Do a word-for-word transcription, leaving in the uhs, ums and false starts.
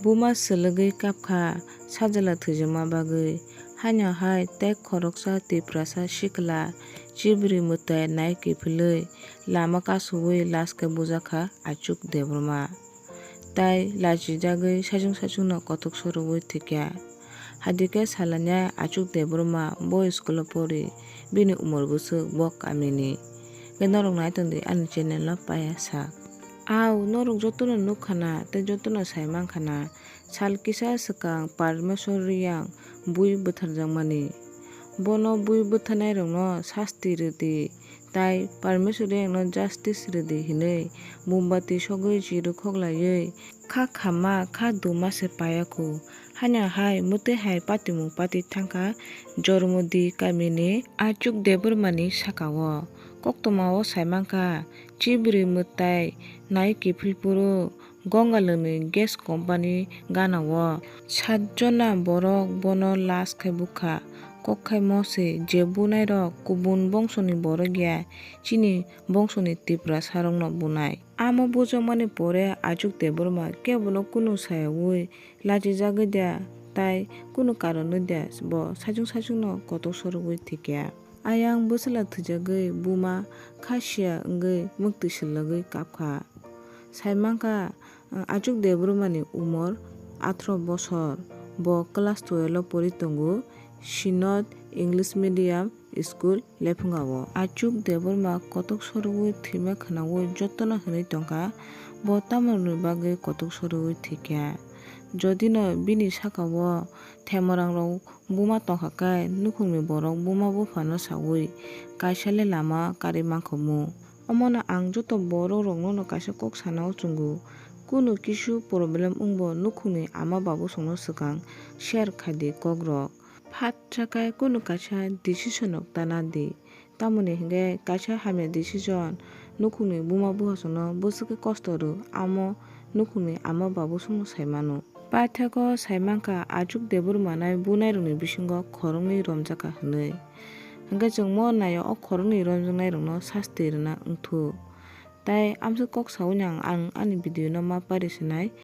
Buma swlwgwi kapkha sajla thwijakma bagwi. Haino hai tei khoroksa Tiprasa sikla chibri mwtai nai kiphilwi lama kasowi laskhe bujakha Achuk Debbarma. Tai lachijagwi saichung saichungno kotok sorogwi thwikha. Hadikhe salanya Achuk Debbarma bo school-o pori, bini umor bwswk bo kamini. Khe norok nai tongdi ani channel-o paiya sak. Au, norok jotono nukkhana tei jotono saimankha na, sal kisa swkang Parmeswar Reang bui bwtharjakmani. Bono bui bwtharnairokno sasti rwdi, tai Parmeswar Reangno justice rwdi hinwi mombati sogwi chiru khoklaiwi kha khamma kha duma se paiya khu. Haino hai mwtwi hai patimung pati thangkha Jormodi kamini Achuk Debbarmani sakao. Koktwmao saimankha, chibri mwtai nai kiphilphuru Gongalwngni gas company ganao satjona borok bono laskhe bukha. Kokhaimo se je bunairok kubun bongsoni borok ya, chini bongsoni Tiprasarokno bunai. Amo bujakmani pore Achuk Debbarma kebono kunu sayawi lachijagwi da tai kunu karon wngwi da bo saichung saichungno kotok sorogwi thwikha. Ayang bwswla thwijagwi buma khasiya wngwi mwktwi swlwgwi kapkha. Saimankha, Achuk Debbarmani umor atharo bosor. Bo class twelve o pori tongo, Synod English Medium School, Lephungao. Achuk Debbarma kotok sorogwi thwima khwnawi jotono hwnwi tongkha, bo tamorokni bagwi kotok sorogwi thwikha. Jodino bini sakao themorangrok buma tongkha khe, nukhungni borok buma buphano sawi kaisa le lama karwi mankhomu. Omono ang joto borokrokno kaisa kok sana o chwngo, kunu kisu problem wngbo nukhungni ama babosongno swkang share khaidi kokrok. Phatsa khe kunu kaisa decision rok ta nadi. Tamoni hinkhe kaisa hamya decision nukhungni buma buphasongno bwswk khe kosto rw, amo nukhungni ama babosongno sai mano. Paithakgo sai mankha Achuk Debbarma nai bunairokni bisingo khoroknwi romjakha hwnwi. Hinkhe chwng mo naio o khoroknwi romjaknairokno sasti rwna wngthuk. Tai amswk kok saui nang ang ani video no ma pari sinai.